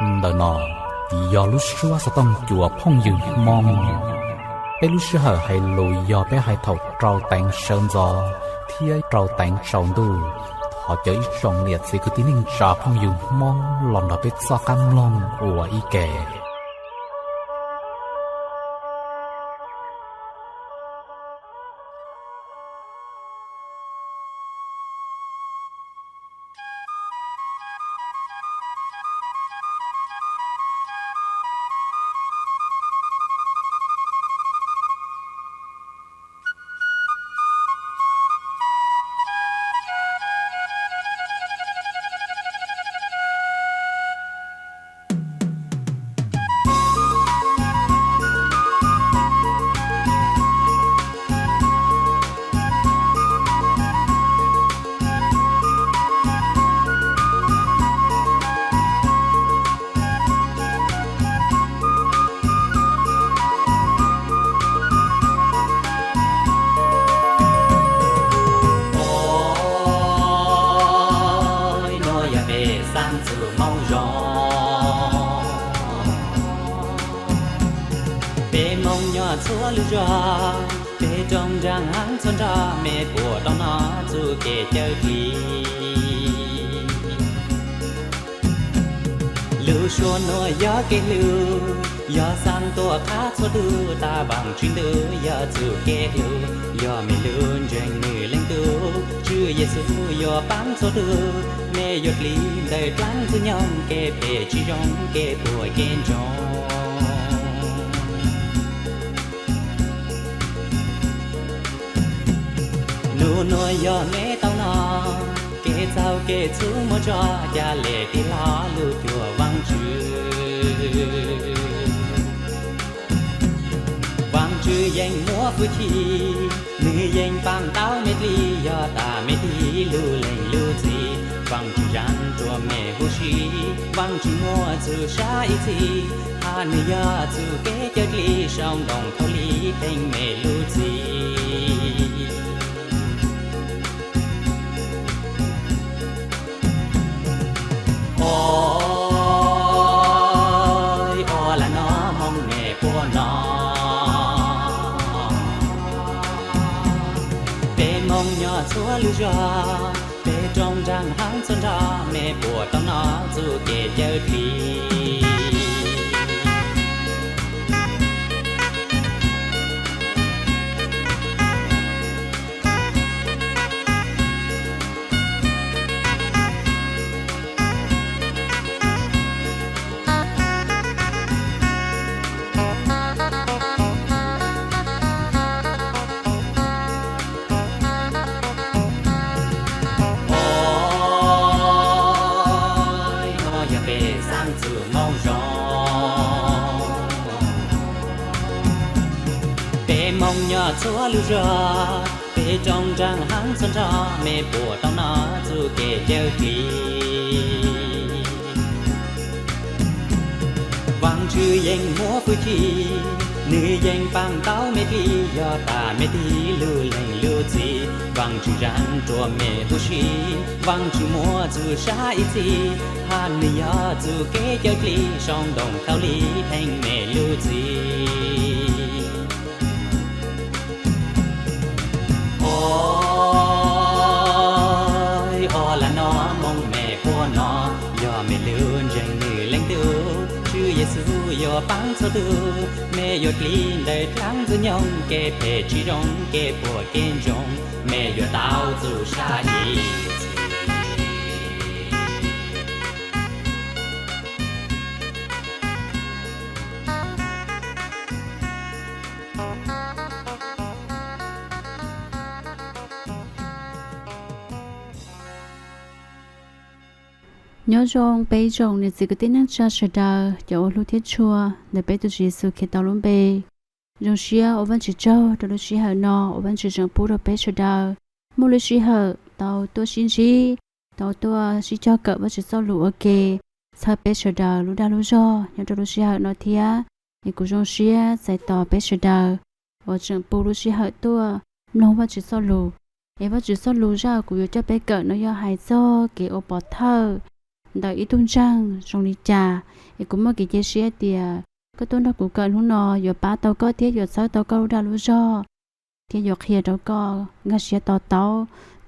Ntawm no yog lub suab xov tooj cua phooj ywg Hmoob. Peb lub sij hawm hais lus yog peb hais thaum rau teev sawv ntxov thiab rau teev tsaus ntuj. Thov caw ib tsoom niam txiv kwv tij neej tsa phooj ywg Hmoob los nrog peb txoj qab mloog ua ib ke. Nuav yog peb xaab txug Moob zoo, peb Moob nyob txhua lug zog, peb rooj nraag haab txhua nrag, mej puas tau nov txuj kev cawm dlig. Lub suab nuav yog kev hlub, yog xaab tuaj qha txhua tug, tas vaam tswv ntuj yog txuj kev hlub, yog mej lub ntseeg nwg leej tub, Tswv Yexus yuav paab txhua tug, mej yuav dlig ntawm dlaab ntxwg nyoog kev phem tsi zoo, kev puas kev ntsoog. Nub nuav yog mej tau nov, kev txaus kev txhum muaj tso, ca le tig hlo lug cuag Vaajtswv. Vaajtswv yeej muaj hwj chim, nwg yeej paab tau mej dlig, yog tas mej tig lug lees lub txim, Vaajtswv zag rua mej huv si, Vaajtswv muaj txuj sa ib txhis, hab nwg yog txuj kev cawm dlig, sau ntoo thaus li theej mej lub txim. Ua le nuav Moob mej puas nov, peb Moob nyob txhua lug zog, peb rooj nraag haab txhua nrag, mej puas tau nov txuj kev cawm dlig. Nuav yog peb xaab txug Moob zoo, peb Moob nyob txhua lug zog, peb rooj nraag haab txhua nrag, mej puas tau nov txuj kev cawm dlig. Vaajtswv yeej muaj hwj chim, nwg yeej paab tau mej dlig, yog tas mej tig lug lees lub txim, Vaajtswv zag rua mej huv si, Vaajtswv muaj txuj sa ib txhis, hab nwg yog txuj kev cawm dlig, sau ntoo thaus li theej mej lub txim. Ua le nuav Moob mej puas nov, yog mej lub ntseeg nwg leej tub, Tswv Yexus yuav paab txhua tug, mej yuav dlig ntawm dlaab ntxwg nyoog kev phem tsi zoo, kev puas kev ntsoog, mej yuav tau txuj sa ib txhis. Nyob zoo peb tsoom niam txiv kwv tij neej tsa sawv daws cov uas hlub thiab tshua ntawm peb tus Tswv Yexus Khetos lub npe. Zoo siab ua Vaajtswv tsaug rua lub sij hawm no uas Vaajtswv tseem pub rua peb sawv daws muaj lub sij hawm tau tuaj sib ntsib, tau tuaj sib cog kawm Vaajtswv txoj lus ua ke, txhawb peb sawv daws lub dag lub zog nyob rua lub sij hawm no thiab. Es kuv zoo siab txais tos peb sawv daws uas tseem pub lub sij hawm tuaj mloog Vaajtswv txoj lus. Es Vaajtswv txoj lus zaj kuv yuav coj peb kawm no yog hais txog kev ua pov thawj ntawm ib tug ntseeg zoo li cas, es kuv muaj kev cia siab tias koj tuaj nrog kuv kawm hnub no yuav pab tau koj thiab yuav txhawb tau koj lub dag lub zog, thiab yuav qhia rau koj nkag siab to taub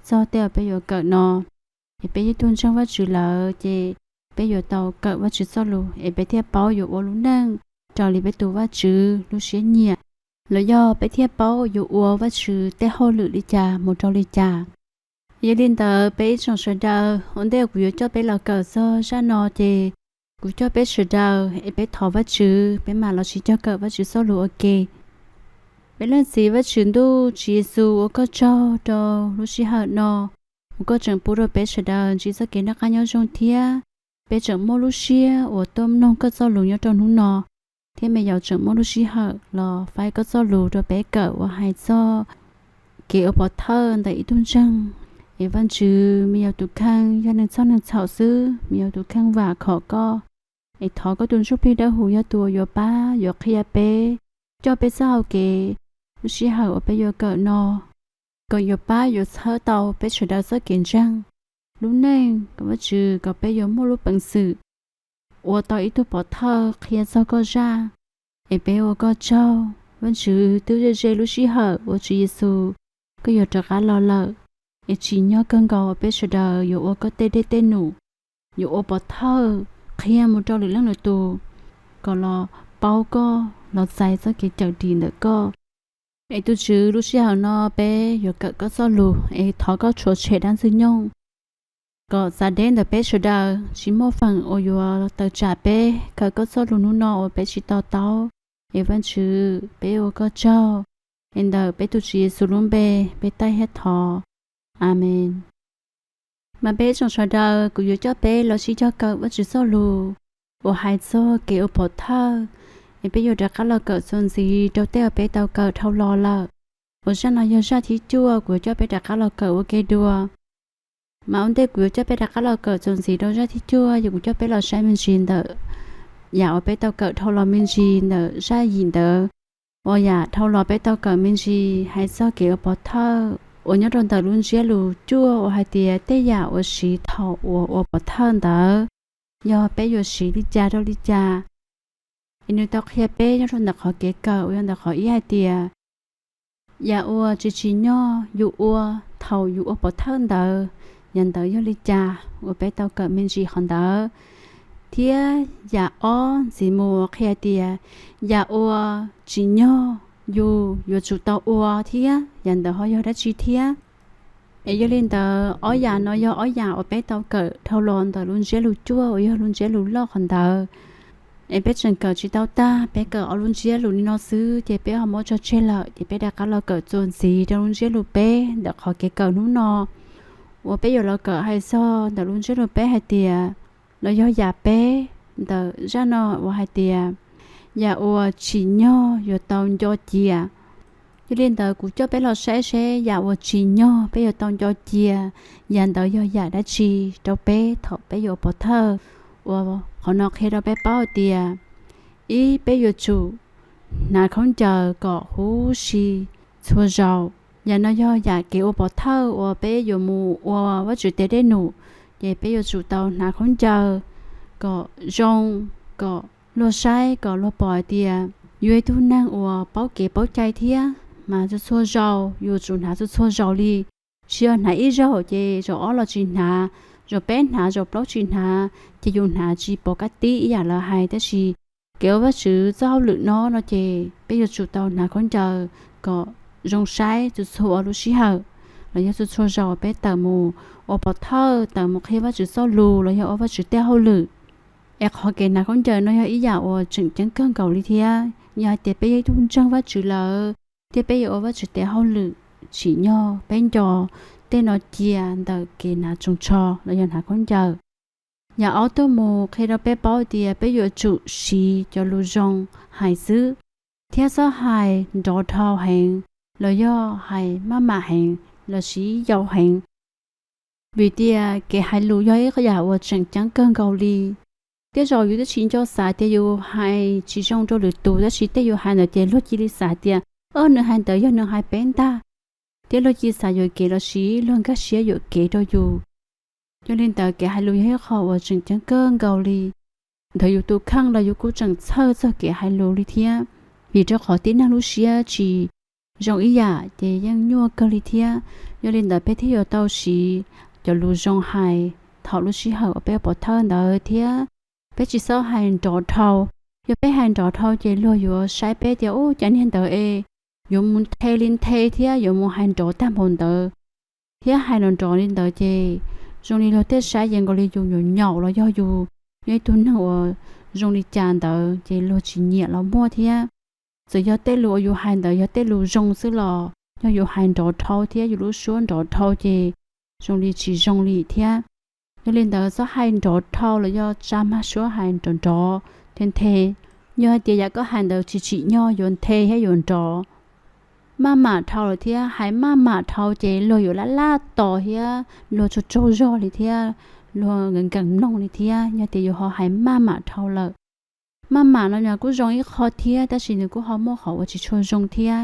txog tej uas peb yuav kawm no. Es peb yog ib tug ntseeg Vajtswv lawm ces peb yuav tau kawm Vajtswv txoj lus es peb thiaj paub yuav ua lub neej raws li peb tus Vajtswv lub siab nyiam, los yog peb thiaj paub yuav ua Vajtswv tej hauj lwm li cas mus rau li cas. Yog li ntawd peb ib tsoom sawv daws, ua ntej kuv yuav coj peb los kawm txog zaj no ces kuv coj peb sawv daws es peb thov Vajtswv, peb mam los sib cog kawm Vajtswv txoj lus ua ke. Peb leej txiv Vajtswv ntuj, Tswv Yexus, ua koj tsaug rau lub sij hawm no uas koj tseem pub rau peb sawv daws ntsib txoj kev noj qab nyob zoo thiab peb tseem muaj lub siab uas tuaj mloog koj txoj lus nyob rau hnub no, thiab me yaus tseem muaj lub sij hawm los faib koj txoj lus rau peb kawm uas hais txog kev ua pov thawj ntawm ib tug ntseeg. Es Vajtswv, me yaus tus kheej yog neeg txhoj neeg txhaum xwb, me yaus tus kheej vam khom koj. Es thov koj tus Ntsuj Plig Dawb Huv yog tus uas yuav pab yuav qhia peb, coj peb txoj hau kev lub sij hawm uas peb yuav kawm no, kom yuav pab yuav txhawb tau peb sawv daws txoj kev ntseeg lub neej, kom Vajtswv kom peb yuav muaj lub peev xwm ua tau ib tug pov thawj qhia txog koj zaj. Es peb ua koj tsaug, Vajtswv, twb ze ze lub sij hawm uas Tswv Yexus koj yuav rov qab los lawm. Es tsim nyog kawg nkaus uas peb sawv daws yuav ua koj tej dej tej num, yuav ua pov thawj qhia mus rau lwm leej lwm tus kom los paub koj, los txais txoj kev cawm dim ntawm koj. Es tus Tswv, lub sij hawm no peb yuav kawm koj txoj lus, es thov koj txhua tshem dab ntxwg nyoog kom txav deb ntawm peb sawv daws, tsis muaj feem uas yuav tawm tsam peb kawm koj txoj lus hnub no uas peb tsis to taub. Es Vajtswv, peb ua koj tsaug. Es ntawm peb tus Tswv Yexus lub npe peb taij thiab thov. Amees. Mas peb tsoom sawv daws, kuv yuav coj peb los sib cog kawm Vajtswv txoj lus uas hais txog kev ua pov thawj. Es peb yuav rov qab los kawm txuas ntxiv rau tej uas peb tau kawm dhau los lawm. Uas zaj no yog zaj thib cuaj, kuv yuav coj peb rov qab los kawm ua ke dua. Mas ua ntej kuv yuav coj peb rov qab los kawm txuas ntxiv rau zaj thib cuaj, yog kuv coj peb los saib me ntsis ntawm yam uas peb tau kawm dhau los me ntsis ntawm zaj yim ntawd, uas yam dhau los peb tau kawm me ntsis hais txog kev ua pov thawj uas nyob rau ntawm lub ntsiab lus cuaj uas hais tias tej yam uas siv thaum uas ua pov thawj ntawd, yog peb yuav siv li cas rau li cas. Es nws tau qhia peb nyob rau ntawm qhov kev kawm uas yog ntawm qhov ib hais tias yam uas tsis tsim nyog yus ua thaum yus ua pov thawj ntawd, yam ntawd yog li cas uas peb tau kawm me ntsis qhov ntawd. Thiab yam ob ntxiv mus qhia tias yam uas tsim nyog yus yuav tsum tau ua thiab yam ntawd ho yog dab tsi thiab. Es yog li ntawd ob yam no yog ob yam uas peb tau kawm dhau los ntawm lub ntsiab lus cuaj uas yog lub ntsiab lus loj qhov ntawd. Es peb tseem kawm tsis tau tag, peb kawm ob lub ntsiab lus li no xwb ces peb ho muab tso tseg lawm, ces peb rov qab los kawm txuas ntxiv rau lub ntsiab lus peb ntawm qhov kev kawm hnub no, uas peb yuav los kawm hais txog ntawm lub ntsiab lus peb hais tias, los yog yam peb ntawm zaj no uas hais tias yam uas tsim nyog yuav tau nco cia. Yog li ntawd kuv coj peb los saib seb yam uas tsim nyog peb yuav tau nco cia, yam ntawd yog yam dab tsi rau peb thaum peb yuav ua pov thawj. Uas qhov no qhia rau peb paub hais tias, ib, peb yuav tsum hnav khaub ncaws kom huv si txhua zaus. Yam no yog yam kev ua pov thawj uas peb yuav mus ua Vajtswv tes dej num, ces peb yuav tsum tau hnav khaub ncaws kom zoo, kom luag saib, kom luag pom hais tias yus ib tug neeg uas paub kev paub cai thiab. Mas txhua txhua zaus yus tsum hnav txhua txhua zaus li, tsis yog hnav ib zaug ces zaum ob los tsis hnav, zaum peb hnav, zaum plaub tsis hnav, ces yus hnav tsis pov kab tib ib yam lawv hais. Tab sis kev ua Vajtswv txoj hauj lwm no no ces peb yuav tsum tau hnav khaub ncaws kom zoo saib txhua txhua lub sij hawm, los yog txhua txhua zaus peb tawm mus ua pov thawj, tawm mus qhia Vajtswv txoj lus los yog ua Vajtswv tej hauj lwm. Es qhov kev hnav khaub ncaws no yog ib yam uas tseem ceeb kawg nkaus li thiab. Yog hais tias peb yog ib tug ntseeg Vajtswv lawm thiab peb yuav ua Vajtswv tes hauj lwm, tsim nyog peb nco tej no cia ntawm kev hnav tsoos tsho los yog hnav khaub ncaws. Yam ob tuaj mus qhia rau peb paub tias peb yuav tsum siv cov lus zoo hais xwb, thiab txhob hais nrov dhau heev, los yog hais maj mam heev, los sis yau heev. Vim tias kev hais lus yog ib yam uas tseem ceeb kawg nkaus li. Tej zaum yus twb tsis nco xav tias yus hais tsis zoo rau lwm tus, tab sis tej yus hais ntawd ces luag cia li xav tias, o, nws hais ntawd yog nws hais peb ntag, thiab luag cia li xav yuam kev los sis luag nkag siab yuam kev rau yus. Yog li ntawd kev hais lus yog ib qho uas tseem ceeb kawg nkaus li. Ntawd yus tus kheej los yus kuj tseem txhawj txog kev hais lus li thiab, vim rau qhov tib neeg lub siab tsis zoo ib yam ces yeej nyuaj kawg li thiab. Yog li ntawd peb thiaj yuav tau siv cov lus zoo hais thaum lub sij hawm uas peb ua pov thawj ntawd thiab. Peb tsis txhob hais nrov dhau. Yog peb hais nrov dhau ces luag yuav saib peb tias, ub, cov niag ntawd es yuav mus nthe li nthe thiab yuav mus hais nrov tag npaum ntawd thiab hais nrov nrov li ntawd ces zoo li luag tej saib ces nkaus li yus nyaum nyaum los yog yus yog ib tug neeg uas zoo li cas ntawd ces luag tsis nyiam los muaj thiab. Txawm yog tej lus uas yus hais ntawd yog tej lus zoo xwb los yog yus hais nrov dhau thiab yus lub suab nrov dhau ces zoo li tsis zoo li thiab. Yog li ntawd txhob hais nrov dhau los yog tsa mag suab hais nrov nrov nthe nthe. Yog hais tias yam koj hais ntawd tsis tsim nyog yuav nthe thiab yuav nrov, maj mam dhau lawm thiab hais maj mam dhau ces luag yuav laj laj tos thiab luag tsaug tsaug zog li thiab luag nkees nkees mloog li thiab. Yog tias yus ho hais maj mam dhau lawm, maj mam no mas kuj zoo ib qho thiab tab sis nws kuj ho muaj qhov uas tsis tshua zoo thiab.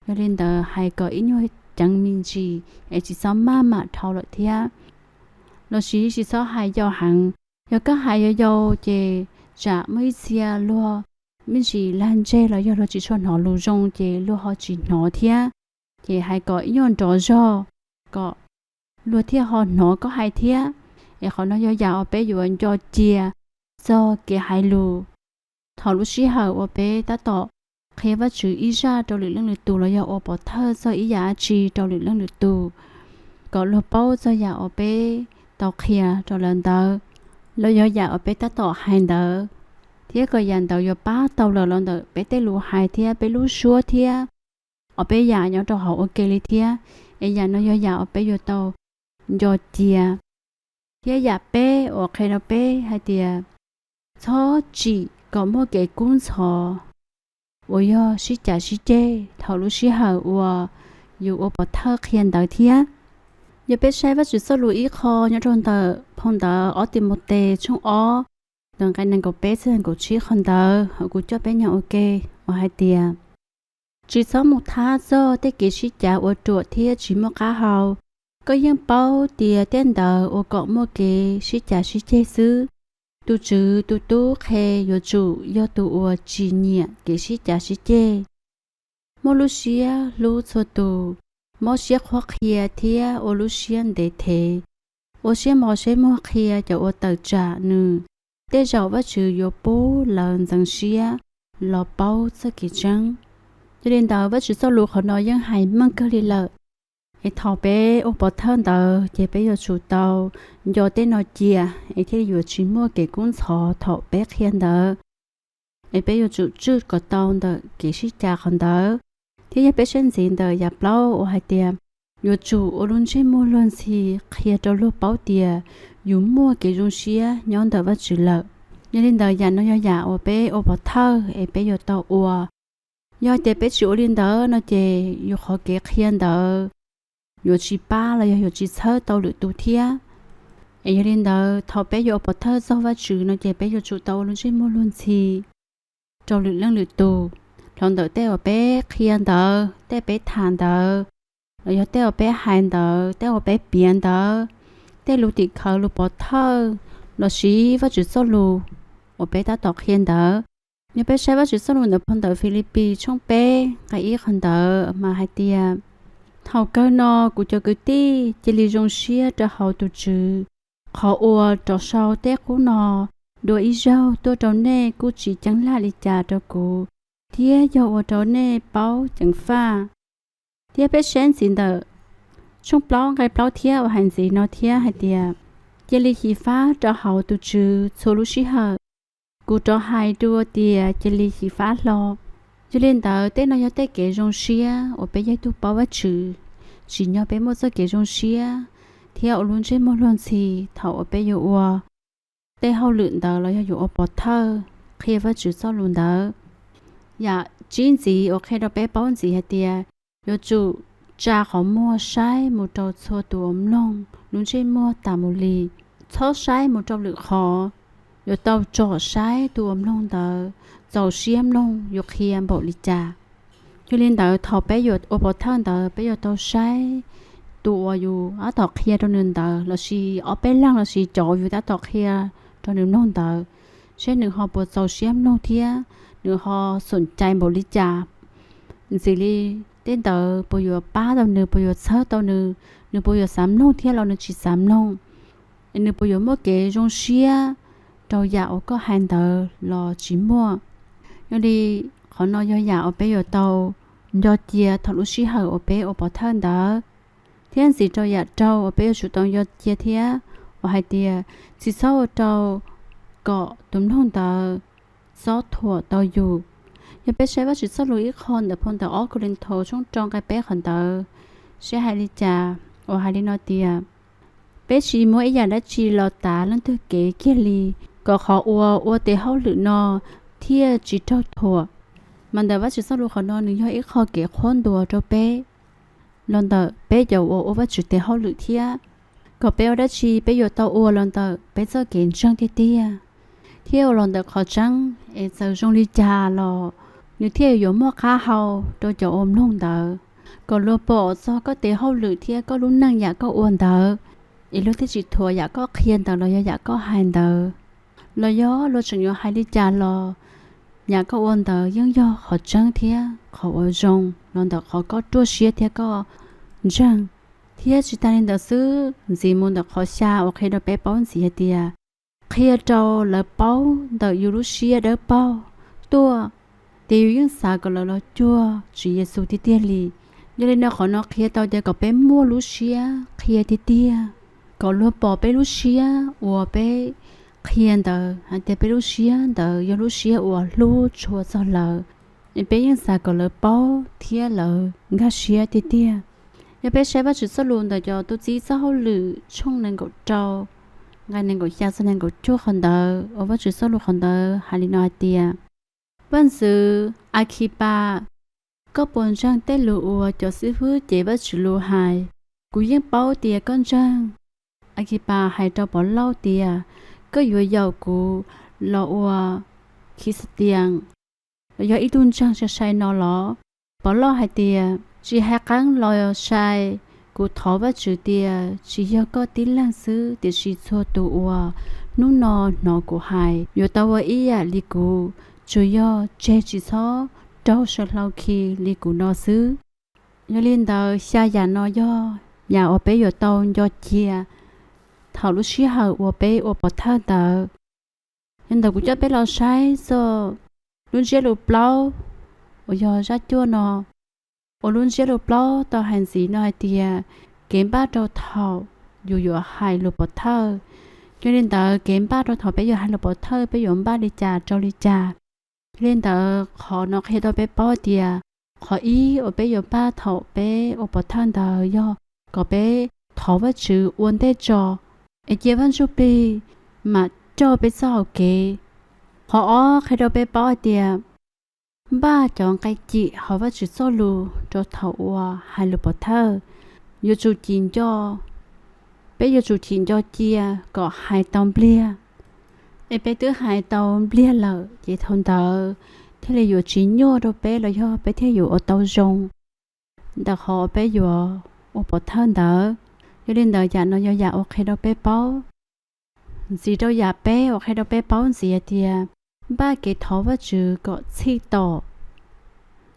Yog li ntawd hais kom ib nyuag ceev me ntsis es tsis txhob maj mam dhau lawm thiab. Los sis tsis txhob hais yau heev. Yog koj hais yau yau ces tsam muaj ib txhia luag me ntsis lag ntseg los yog luag tsis tshua hnov lus zoo ces luag ho tsis hnov thiab. Ces hais kom ib nyuag nrov zog kom luag thiaj ho hnov koj hais thiab. Es qhov no yog yam uas peb yuav nco cia txog kev hais lus thaum lub sij hawm uas peb tab tom qhia Vajtswv ib zaj rau lwm leej lwm tus los yog ua pov thawj txog ib yam dab tsi rau lwm leej lwm tus, kom luag paub txog yam uas peb tau qhia rau lawv ntawd los yog yam uas peb tab tom hais ntawd, thiab kom yam ntawd yuav pab tau lawv los ntawm peb tej lus hais thiab peb lub suab thiab uas peb yam nyob rau hauv ua ke li thiab. Es yam no yog yam uas peb yuav tau nco cia. Thiab yam peb uas qhia rau peb hais tias txhob tsim kom muaj kev kub ntxhov uas yog sib cav sib ceg thaum lub sij hawm uas yus ua pov thawj qhia ntawd thiab. Yog peb saib Vajtswv txoj lus ib qho nyob rau ntawm phau ntawv ob Timautes tshooj ob, ntawm nqe nees nkaum peb txog nees nkaum tsib qhov ntawd, kuv coj peb nyeem ua ke, uas hais tias, tsis txhob mus thab txog tej kev sib cav uas ruam thiab tsis muaj qab hau. Koj yeej paub tias tej ntawd ua kom muaj kev sib cav sib ceg xwb. Tus Tswv tus tub qhe yuav tsum yog tus uas tsis nyiam kev sib cav sib ceg, muaj lub siab hlub txhua tus, mob siab qhuab qhia thiab ua lub siab ntev thev, ua siab mos siab muag qhia cov uas tawm tsam nws. Tej zaum Vajtswv yuav pub lawv ntxeev siab los paub txoj kev tseeb. Yog li ntawd Vajtswv txoj lus qhov no yeej hais meej kawg li lawm. Es thaum peb ua pov thawj ntawd ces peb yuav tsum tau nco tej no cia, es thiaj li yuav tsis muaj kev kub ntxhov thaum peb qhia ntawd. Es peb yuav tsum tswj kom tau ntawm kev sib cav qhov ntawd. Thiab yog peb saib ntxiv ntawm yam plaub uas hais tias, yuav tsum ua lub ntsej muag luag ntxhi qhia rau luag paub tias yus muaj kev zoo siab nyob ntawm Vajtswv lawm. Yog li ntawd yam no yog yam uas peb ua pov thawj es peb yuav tau ua. Yog tias peb tsis ua li ntawd no ces yus qhov kev qhia ntawd yuav tsis pab los yog yuav tsis txhawb tau lwm tus thiab. Es yog li ntawd thaum peb yuav ua pov thawj txog Vajtswv no ces peb yuav tsum tau ua lub ntsej muag luag ntxhi rau lwm leej lwm tus, hloov ntawm tej uas peb qhia ntawd, tej peb tham ntawd, los yog tej uas peb hais ntawd, tej uas peb piav ntawd, tej lus tim khawv lus pov thawj, los sis Vajtswv txoj lus uas peb tab tom qhia ntawd. Yog peb saib Vajtswv txoj lus ntawm phau ntawv Filipis tshooj peb nqe ib qhov ntawd mas hais tias, thaum kawg no kuv cov kwv tij, cia li zoo siab rau hauv tus Tswv. Qhov uas rov sau tej qub no dua ib zaug tuaj rau nej kuj tsis ceeb laj li cas rau kuv, thiab yog ua rau nej paub ceev faj. Thiab peb saib ntxiv ntawm tshooj plaub nqe plaub thiab uas hais ntxiv no thiab hais tias, cia li xyiv fab rau hauv tus Tswv txhua lub sij hawm. Kuv rov hais dua tias cia li xyiv fab hlo. Yog li ntawd tej no yog tej kev zoo siab uas peb yog ib tug paub Vajtswv, tsim nyog peb muaj txoj kev zoo siab thiab ua lub ntsej muag luag ntxhi thaum uas peb yuav ua tej hauj lwm ntawd los yog yuav ua pov thawj qhia Vajtswv txoj lus ntawd. Yam tsib ntxiv uas qhia rau peb paub ntxiv hais tias, yuav tsum tsa qhov muag saib mus rau txhua tus uas mloog lub ntsej muag tas mus li, txhob saib mus rau lwm qhov. Yuav tau tsom saib tus uas mloog ntawd txaus siab mloog yus qhia npaum li cas. Yog li ntawd thaum peb yuav ua pov thawj ntawd peb yuav tau saib tus uas yus tab tom qhia rau nws ntawd lossis ob peb leeg lossis cov uas yus tab tom qhia rau nws mloog ntawd, seb nws ho puas txaus siab mloog thiab nws ho xoom cai npaum li cas. Ntxiv li tej ntawd puas yuav pab tau nws, puas yuav txhawb tau nws, nws puas yuav xav mloog thiab los nws tsis xav mloog, nws puas yuav muaj kev zoo siab rau yam uas koj hais ntawd los tsis muaj. Yog li qhov no yog yam uas peb yuav tau nco cia thaum lub sij hawm uas peb ua pov thawj ntawd. Thiab ntxiv rau yam rau uas peb yuav tsum tau nco cia thiab uas hais tias tsis txhob ua rau kom tus mloog ntawd txob thuam tau yus. Yog peb saib Vajtswv txoj lus ib qho ntawm phau ntawv ob Kauleethaus tshooj rau nqe peb qhov ntawd, seb hais li cas uas hais li no tias, peb tsis muab ib yam dab tsi los tav leej twg kev kiag li, kom qhov uas ua tes hauj lwm no thiaj tsis raug thuam. Mas ntawm Vajtswv txoj lus qhov no nws yog ib qho kev qhuab ntuas rau peb los ntawm peb cov uas ua Vajtswv tes hauj lwm thiab, kom peb ua dab tsi peb yuav tau ua los ntawm peb txoj kev ntseeg tiag tiag, thiab ua los ntawm qhov tseeb es txawm zoo li cas los nws thiaj yuav muaj qab hau rau cov uas mloog ntawd, kom luag pom txog koj tes hauj lwm thiab koj lub neej yam koj ua ntawd, es luag thiaj tsis thuam yam koj qhia ntawd los yog yam koj hais ntawd. Los yog luag tseem yuav hais li cas los yam koj ua ntawd yeej yog qhov tseeb thiab qhov uas zoo los ntawm qhov koj ruaj siab thiab koj ntseeg. Thiab tsis tas li ntawd xwb, ntxiv mus ntawm qhov xya uas qhia rau peb paub ntxiv hais tias, qhia rau lawv paub ntawm yus lub siab dawb paug tuaj, ces yus yeej xav kom lawv los cuag Tswv Yexus tiag tiag li. Yog li no qhov no qhia tau tias kom peb muaj lub siab qhia tiag tiag, kom luag pom peb lub siab uas peb qhia ntawd hais tias peb lub siab ntawd yog lub siab uas hlub tshua txog lawv, es peb yeej xav kom lawv paub thiab lawv nkag siab tiag tiag. Yog peb saib Vajtswv txoj lus ntawm cov tub txib txoj hauj lwm tshooj nees nkaum rau, nqe nees nkaum xya txog nees nkaum cuaj qhov ntawd, uas Vajtswv txoj lus qhov ntawd hais li no hais tias, Vaj ntxwv Akhipas, koj puas ntseeg tej lus uas cov xib fwb cev Vajtswv lus hais? Kuv yeej paub tias koj ntseeg. Akhipas hais rau Pov Lauj tias, koj yuav yaum kuv los ua Khixatias, los yog ib tug ntseeg sai sai no los? Pov Lauj hais tias, tsis hais qeeb los sai, kuv thov Vajtswv tias tsis yog koj tib leeg xwb, tiam sis txhua tus uas hnub no hnov kuv hais yuav tau ua ib yam li kuv, tsuas yog tseg tsis txhob raug saw hlau khi li kuv no xwb. Yog li ntawd xya yam no yog yam uas peb yuav tau nco cia thaum lub sij hawm uas peb ua pov thawj ntawd. Yog ntawd kuv coj peb los saib txog lub ntsiab lus plaub uas yog zaj cuaj no, uas lub ntsiab lus plaub tau hais ntxiv no hais tias, kev npaj rau thaum yus yuav hais lus pov thawj. Yog li ntawd kev npaj rau thaum peb yuav hais lus pov thawj peb yuav npaj li cas rau li cas? Yog li ntawd qhov no qhia tau peb paub tias, qhov ib uas peb yuav npaj thaum peb ua pov thawj ntawd yog kom peb thov Vajtswv ua ntej tso, es cia Vaj Ntsujplig mam coj peb txoj hau kev. Qhov ob qhia rau peb paub hais tias, npaj cov nqe cim hauv Vajtswv txoj lus rau thaum uas hais lus pov thawj. Yuav tsum cim nco, peb yuav tsum cim nco cia kom hais tau npliag. Es peb twb hais tau npliag lawm ces thaum ntawd thiaj li yuav tsis nyuaj rau peb los yog peb thiaj yuav ua tau zoo ntawm qhov uas peb yuav ua pov thawj ntawd. Yog li ntawd yam no yog yam uas qhia rau peb paub. Ntxiv rau yam peb uas qhia rau peb paub ntxiv hais tias, npaj kev thov Vajtswv kom txhij tom.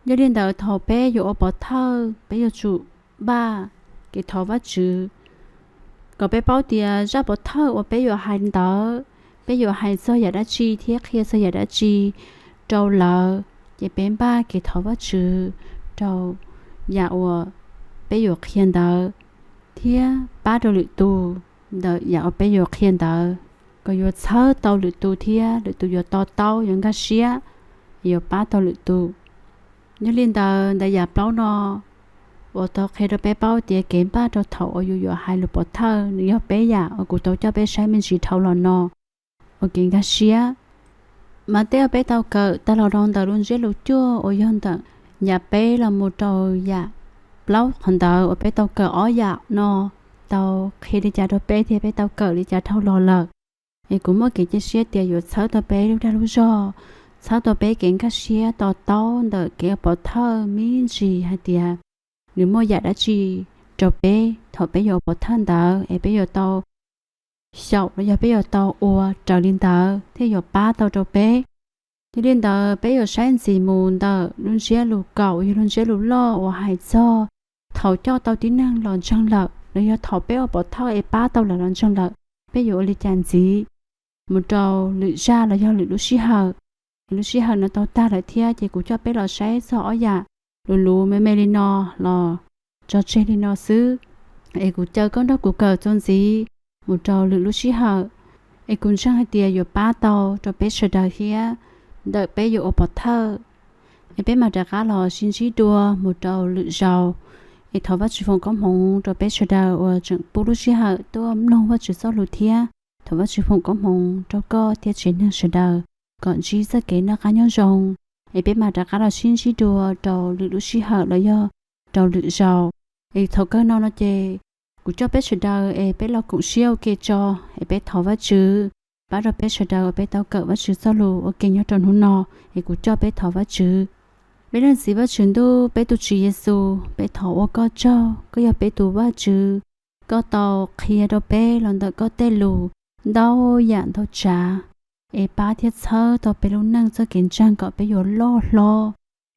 Yog li ntawd thaum peb yuav ua pov thawj peb yuav tsum npaj kev thov Vajtswv kom peb paub tias zaj pov thawj uas peb yuav hais ntawd, peb yuav hais txog yam dab tsi thiab qhia txog yam dab tsi rau lawv, ces peb npaj kev thov Vajtswv rau yam uas peb yuav qhia ntawd, thiab pab rau lwm tus ntawm yam uas peb yuav qhia ntawd, kom yuav txhawb tau lwm tus thiab lwm tus yuav to taub yuav nkag siab, yuav pab tau lwm tus. Yog li ntawd ntawm yam plaub no uas tau qhia rau peb paub tias kev npaj rau thaum uas yus yuav hais lus pov thawj nws yog peb yam uas kuv tau coj peb saib me ntsis dhau los no ua kev nkag siab. Mas tej uas peb tau kawm tag los rau ntawm lub ntsiab lus cuaj uas yog ntawm yam peb los mus rau yam plaub qhov ntawd uas peb tau kawm ob yam no tau qhia li cas rau peb thiab peb tau kawm li cas dhau los lawm. Es kuv muaj kev cia siab tias yuav txhawb tau peb lub dag lub zog, txhawb tau peb kev nkag siab to taub ntawm kev ua pov thawj me ntsis hais tias nws muaj yam dab tsi rau peb thaum peb yuav ua pov thawj ntawd, es peb yuav tau xyaum los yog peb yuav tau ua raws li ntawd thiaj yuav pab tau rau peb. Yog li ntawd peb yuav saib ntxiv mus ntawm lub ntsiab lus kaum, yog lub ntsiab lus loj uas hais txog thaum coj tau tib neeg los ntseeg lawm los yog thaum peb ua pov thawj es pab tau lawv los ntseeg lawm, peb yuav ua li cas ntxiv mus rau lwm zaj los yog lwm lub sij hawm. Lub sij hawm no tau tag lawm thiab ces kuv coj peb los saib txog ob yam luv luv me me li no los tso tseg li no xwb. Es kuv caw koj nrog kuv kawm txuas ntxiv mus rau lwm lub sij hawm, es kuv ntseeg hais tias yuav pab tau rau peb sawv daws thiab ntawm peb yuav ua pov thawj. Es peb mam rov qab los sib ntsib dua mus rau lwm zaus. Es thov Vajtswv foom koob hmoov rau peb sawv daws uas tseem pub lub sij hawm tuaj mloog Vajtswv txoj lus thiab thov Vajtswv foom koob hmoov rau koj thiab tsev neeg sawv daws kom ntsib txoj kev noj qab nyob zoo. Es peb mam rov qab los sib ntsib dua rau lwm lub sij hawm los yog rau lwm zaus. Es thaum kawg no no ces kuv coj peb sawv daws es peb los koom siab ua ke tso, es peb thov Vajtswv pab rau peb sawv daws uas peb tau kawm Vajtswv txoj lus ua ke nyob rau hnub no. Es kuv coj peb thov Vajtswv. Peb leej txiv Vajtswv ntuj, peb tus Tswv Yexus, peb thov ua koj tsaug, koj yog peb tus Vajtswv. Koj tau qhia rau peb los ntawm koj tej lus ntau yam ntau tsav, es pab thiab txhawb tau peb lub neej txoj kev ntseeg kom peb yuav loj hlob.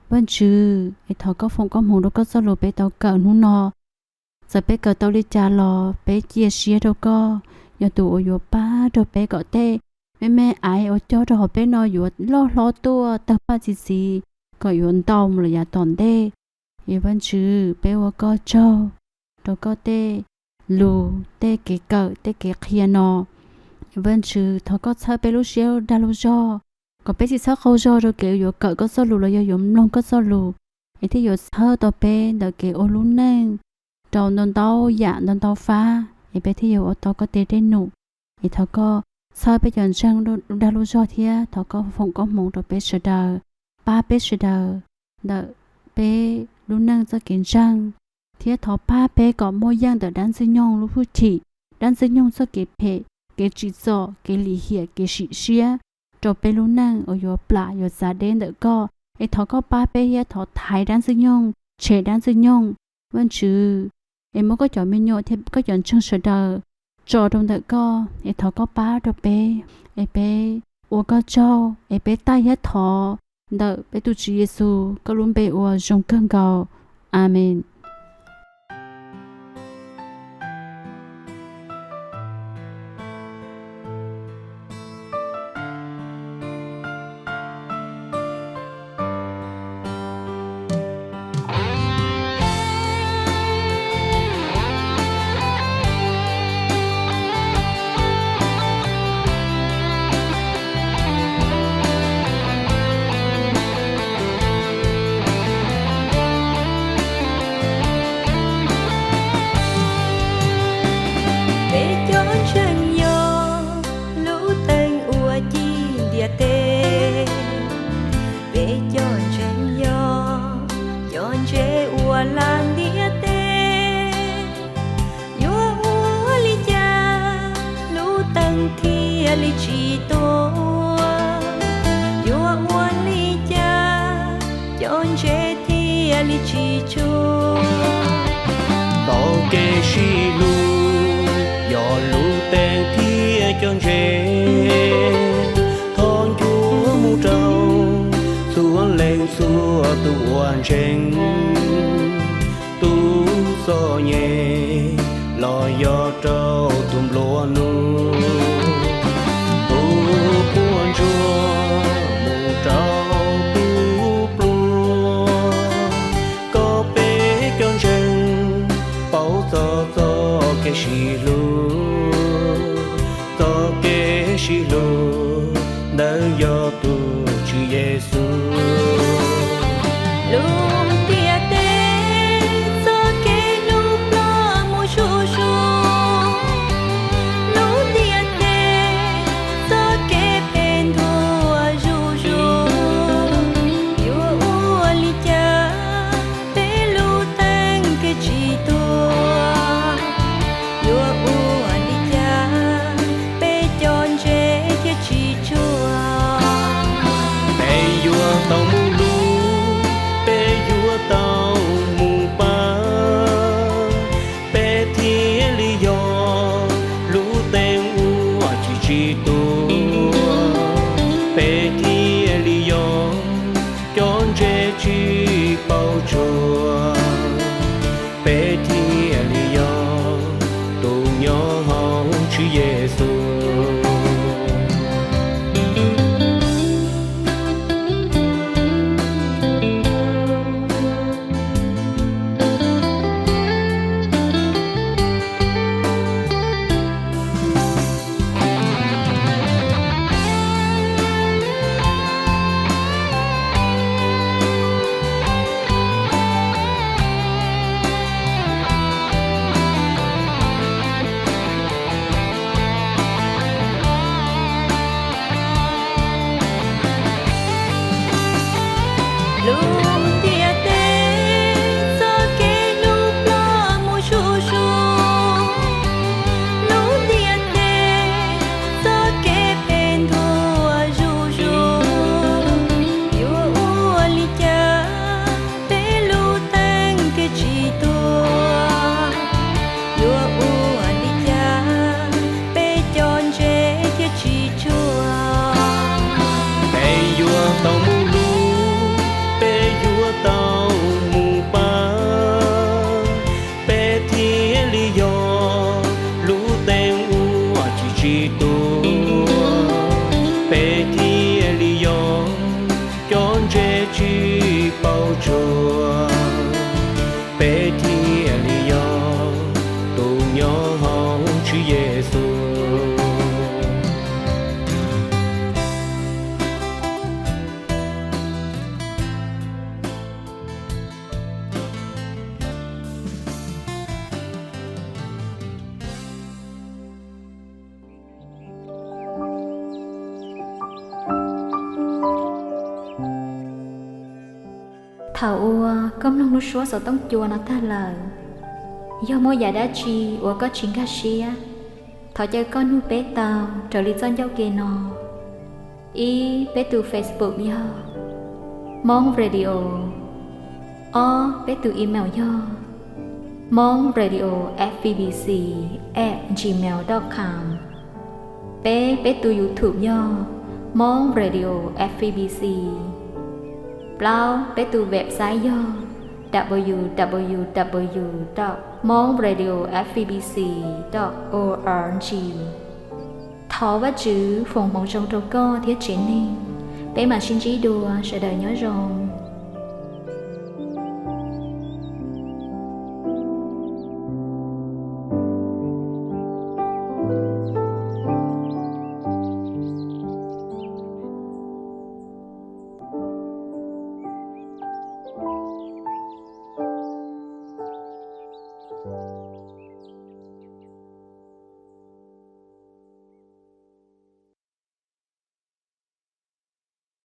Vajtswv, es thov koj foom koob hmoov rau koj txoj lus peb tau kawm hnub no. Txawm peb kawm tau li cas los peb cia siab rau koj, yog tus uas yuav pab rau peb kom tej me me aiv uas cog rau hauv peb no yuav loj hlob tuaj tawg paj txi txiv, kom yuav ntau mus lawm yav tom ntej. Es Vajtswv, peb ua koj tsaug rau koj tej lus, tej kev kawm, tej kev qhia no. Vajtswv, thov koj txhawb peb lub siab dag lub zog, kom peb tsis txhob qaug zog rau kev yuav kawm koj txoj lus los yog yuav mloog koj txoj lus, es thiaj yuav txhawb tau peb ntawm kev ua lub neej rau ntau ntau yam ntau ntau fab, es peb thiaj yuav ua tau koj tej dej num. Es thov koj txhawb peb cov ntseeg dag lub zog thiab thov koj foom koob hmoov rau peb sawv daws, pab peb sawv daws ntawm peb lub neej txoj kev ntseeg, thiab thov pab peb kom muaj yeej ntawm dab ntxwg nyoog lub hwj chim, dab ntxwg nyoog txoj kev phem, kev tsim txom, kev lim hiam, kev sim siab rau peb lub neej uas yuav plam yuav txav deb ntawm koj. Es thov koj pab peb thiab thov thaiv dab ntxwg nyoog, tshem dab ntxwg nyoog. Vajtswv, es muab koj cov me nyuam thiab koj cov ntseeg sawv daws tso rau ntawm koj, es thov koj pab rau peb, es peb ua koj tsaug, es peb taij thiab thov ntawm peb tus Tswv Yexus koj lub npe uas zoo kawg nkaus. Amees. Peb cov ntseeg yog lub teeb uas ci ntiaj teb. Peb cov ntseeg yog cov ntsev uas laj ntiaj teb. Yuav ua li cas lub teeb thiaj li tsis tuag? Yuav ua li cas cov ntsev thiaj li tsis tsuag? Txoj kev sib hlub yog lub teeb thiab cov ntsev. Thov ncua mus rau txhua leej txhua tus uas ntseeg, tus txom nyem los yog rau tus nplua nuj, tus quaj ntsuag mus rau tus pluag. Kom peb cov ntseeg paub txog txoj kev sib hlub, txoj kev sib hlub ntawd yog tus Tswv Yexus. Lub ntiaj teb txoj kev hlub ploj mus zuj zus, lub ntiaj teb txoj kev phem ntuag zuj zus. Yuav ua li cas peb lub teeb thiaj tsis tuag? Yuav ua li cas peb cov tsis tuag, peb thiaj li yog cov ntse tsis paub tshuaj, peb thiaj li yog tus nyob hauv Tswv Yexus. Lub ntiaj teb txoj kev hlub ploj mus zuj zus, lub ntiaj teb txoj kev phem ntuag zuj zus, yuav ua li cas peb lub teej thiaj tsis tuag? Yuav ua li cas peb cov ntse thiaj tsis tshuav? Peb yuav tau mus luv, peb yuav tau mus pab, peb thiaj li yog lub teej uas tsis tsis tuag, peb thiaj li yog cov ntse tsis paub tshuaj, peb thiaj li yog tus nyob hauv Tswv Yexus. Thaum uas koj mloog lub suab xov tooj cua no tag lawm, yog muaj yam dab tsi uas koj tsis nkag siab, thov caw koj nug peb tau raws li txoj ncauj ke no. Ib, peb tus Facebook yog Hmong Radio. Ob, peb tus email yog hmongradio fvbc at gmail dot com. Peb, peb tus YouTube yog Hmong Radio FEBC. Plaub, peb tus website yog www dot hmongradio fvbc dot org. Thov Vajtswv foom hmoov zoo rau koj thiab tsev neeg. Peb mam sib ntsib dua, sawv daws nyob zoo.